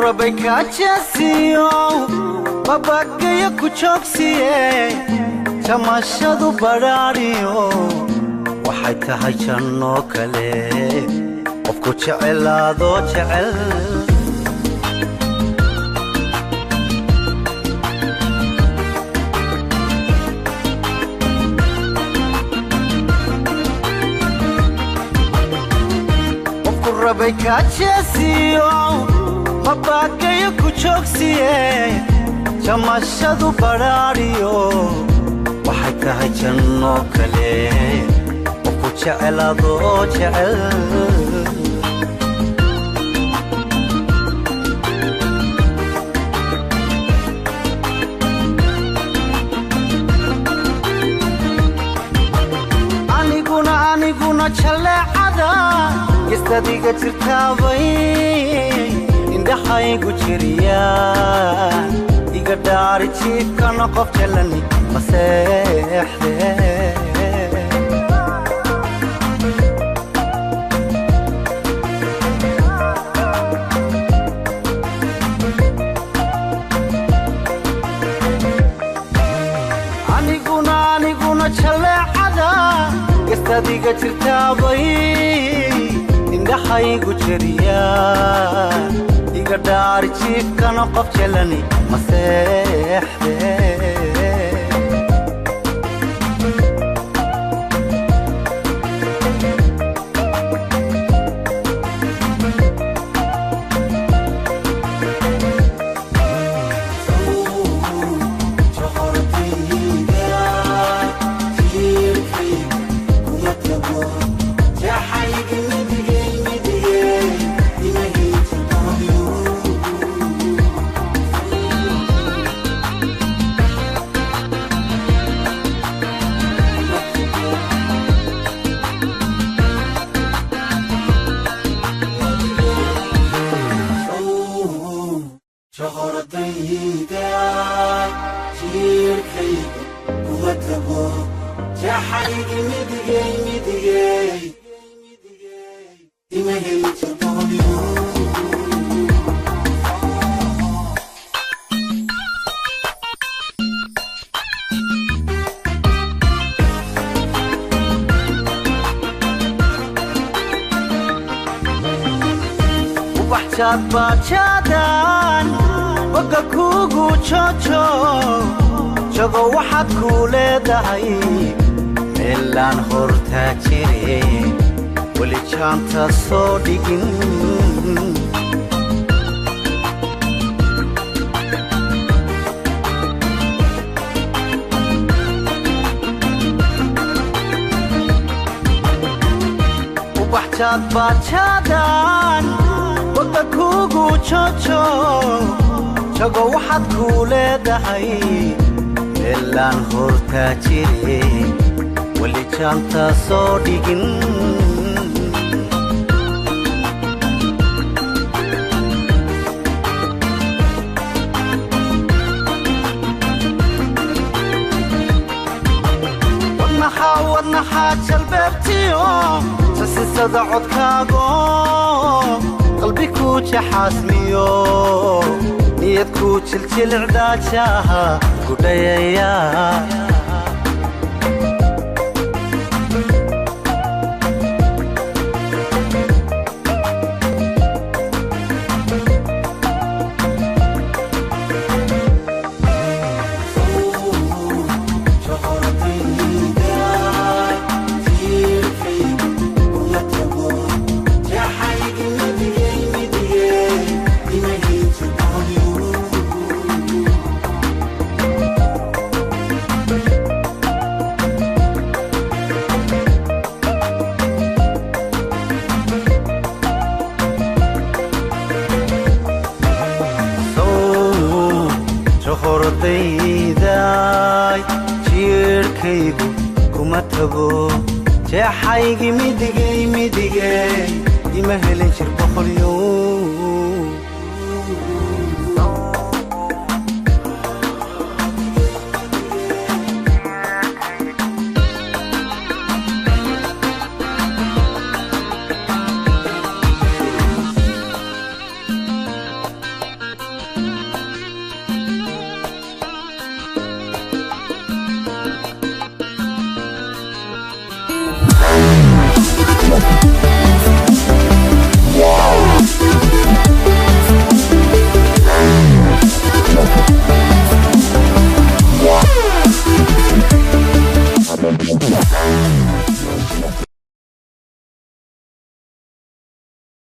Rabay kaajasiyo babagayo ku joogsiye jamashadu badhaadhiyo waxay tahay janno kale qofku jecelaado jecel. Qofku rabay kaajasiyo babagayo ku joogsiye jamashadu badhaadhiyo waxay tahay janno kale qofku jecelaado jecel. Aniguna jaleecada gestadiga jirtaabay indhaxaygu jiriya iga dhaari jiifkana qof jalani ma seexde. Aniguna jaleecada gestadiga jirtaabay indhaxaygu jiriya iga dhaari jiifkana qof jalani ma seexde. Bajaadbaajaadan boga kuugu joojo jago waxaad kuu leedahay meelaan hortaa jire weli jaanta soo dhigin. Ubaxjaadbaajaadan boga kuugu joojo jago waxaad kuu leedahay meelaan hortaa jire weli jaanta soo dhigin. Wadnaxaa jalbeebtiyo sasisada codkaago qalbi ku jaxaasmiyo niyad ku jiljilcdaajaha gudhayaya. Hordayday jiirkaygu kuma tago jeexaygi midigay midigay ima helin jir boqolyo. Thank you.